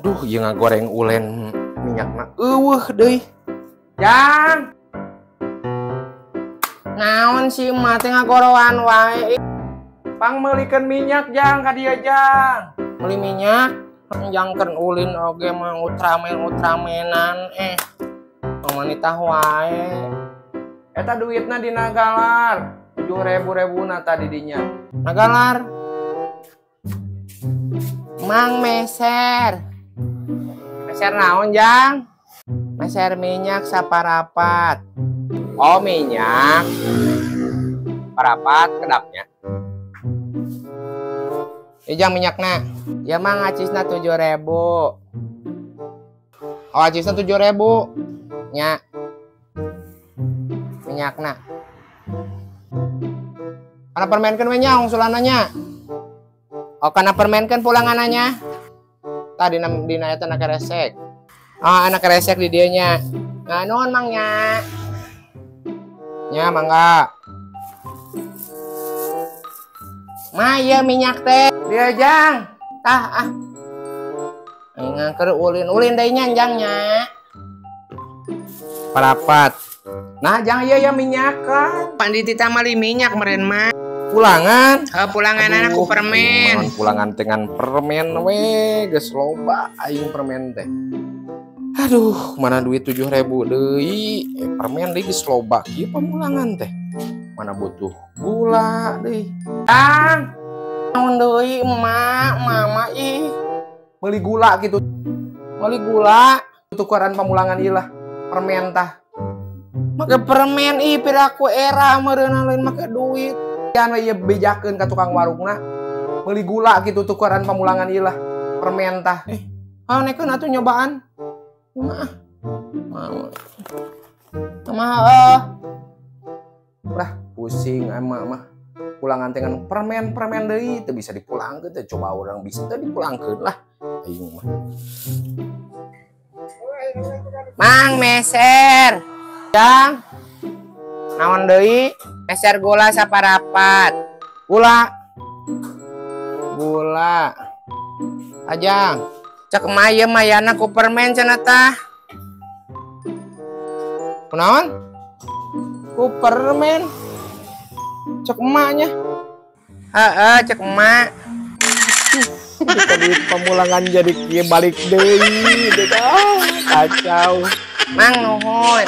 Aduh, ieu ngagoreng ulen minyakna eueuh deui. Jang. Naon sih emak teh ngagoroan wae. Pangmeulikeun minyak jang ka dieu jang. Meuli minyak jangkeun ulin oge mah ultraman-ultramenan Wanita wae. Eta duitna dina galar. 7.000 rebuna tadi dinya. Nagalar. Mang meser. Meser naon jang? Meser minyak saparapat. Oh minyak parapat kedapnya. Ijang minyakna. Ya mang acisna 7.000. Oh acisna 7.000. Nya. Minyakna. Kana permenkeun we nya ungsulananya. Oh kana permenkeun pulangananya. Tah dina dina eta na keresek. Ah anak keresek di dieu nya. Nah nuhun mang nya. Nya mangga. Ma ieu minyak teh. Dieu jang. Tah ah. Aing keur ulin-ulin deui nya jang nya. Parapat. Nah jang ieu ya minyak kan. Panditita mali minyak meureun mah. Pulangan. Heuh pulangan anak ku permen. Pulangan dengan permen we geus loba aing permen teh. Aduh, mana duit 7.000 deui. Permen deui geus loba kieu pamulangan teh. Mana butuh gula deui. Jang. Naon deui emak, mama ih. Meuli gula gitu. Meuli gula tukaran pamulangan ieu lah. Permen tah. Make permen ih piraku era meureun lain make duit. Jangan we ieu bejakeun ka tukang warungna. Meuli gula gitu tukaran pamulangan ieu lah. Permen tah. Ah nekeun atuh nyobaan. Mah. Mama Lah pusing emak mah. Pulangan teh ngan permen-permen deui teu bisa dipulangkeun teh coba urang bisa teu dipulangkeun lah. Aing mah. Mang meser. Jang. Naon deui? Meser gula saparapat. Gula. Gula. Ajang. Cek emak ieu mayana ku permen cenah tah. Kunaon? Ku permen. Cek emaknya. Heeh, cek emak. Kita duit pamulangan jadi kieu balik deui. Kacau. Mang nuhun.